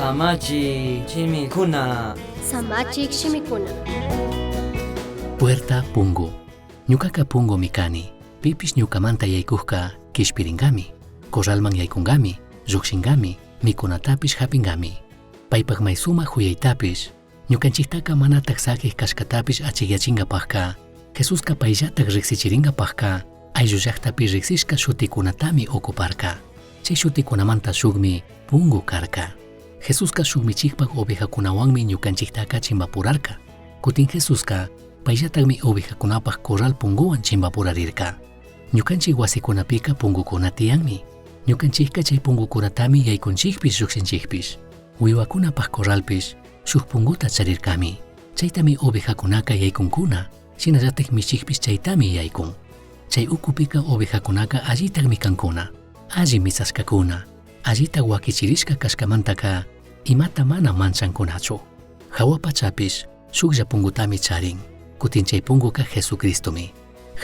Samachi shimikuna. Samachik shimikuna. Puerta pungu. Ñucaca pungumi cani. Pipish ñucamanta yaicujca quishpiringami. Corralman yaicungami, llujshingami, micunatapish japingami. Paipaj may sumaj juyaitapish, ñucanchijtaca manataj saquij cashcatapish achigyachingapajca, Jesusca paillataj rijsichiringapajca, ayllu llajtapi rijsishca shuticunatami ocuparca. Chai shuticunamanta shujmi pungu carca. Jesusca shuj michijpaj ovejacunahuanmi ñucanchijtaca chimbapurarca. Cutin Jesusca paillatajmi ovejacunapaj corral punguhuan chimbapurarirca. Ñucanchij huasicunapica pungucuna tiyanmi. Ñucanchijca chai pungucunatami yaicunchijpish llujshinchijpish. Huihuacunapaj corralpish shuj punguta charircami. Chaitami ovejacunaca yaicuncuna, shinallataj michijpish chaitami yaicun. Chai ucupica ovejacunaca allitajmi cancuna, alli mitsashcacuna, allita huaquichirishca cashcamantaca imata mana manchancunachu. Jahua pachapish shujlla pungutami charin, cutin chai punguca Jesucristomi.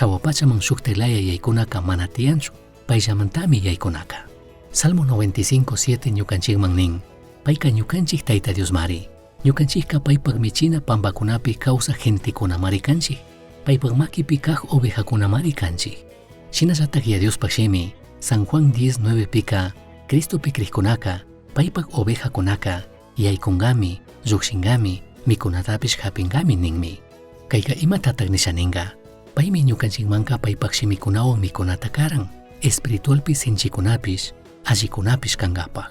Jahua pachaman shujtaj laya yaicunaca mana tiyanchu, paillamantami yaicunaca. Salmo 95, 7 ñucanchijman nin, paica ñucanchij Taita Diosmari. Ñucanchijca paipaj michina pambacunapi causaj gentecunamari canchij, paipaj maquipi caj ovejacunamari canchij. Shinallataj Yaya Diospaj shimi, San Juan 10, 9 pica, Cristopi crijcunaca, paipaj ovejacunaca, yaicungami, llujshingami, micunatapish japingami ninmi. Caica imatataj nisha ninga? Paimi ñucanchijmanca paipaj shimicunahuan micunata caran, espiritualpi sinchicunapish, allicunapish cangapaj.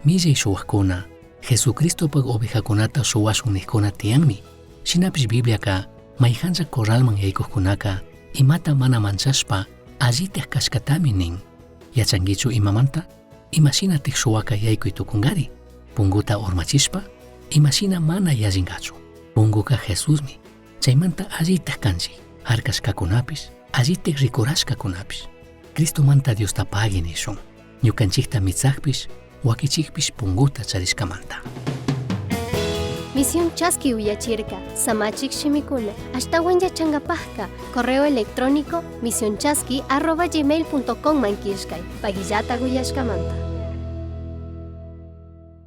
Millai shuhuajcuna, Jesucristopaj ovejacunata shuhuashun nijcuna tiyanmi. Shinapish Bibliaca, maijanlla corralman yaicujcunaca imata mana manchashpa allitaj cashcatami nin. Yachanguichu imamanta? Ima shinataj shuhuaca yaicui tucungari? Punguta urmachishpa? Ima shina mana yallingachu. Punguca Jesusmi. Chaimanta allitaj canchij, jarcashcacunapish, allitaj ricurashcacunapish. Cristomanta Diosta pagui nishun. Ñucanchijta mitsajpish, huaquichijpish punguta charishcamanta. Misión Chaski uyachirca, Samachik shimikuna, ashtahuan yachangapajka, correo electrónico misionchaski@gmail.com man killkay, paguillata uyashkamanta.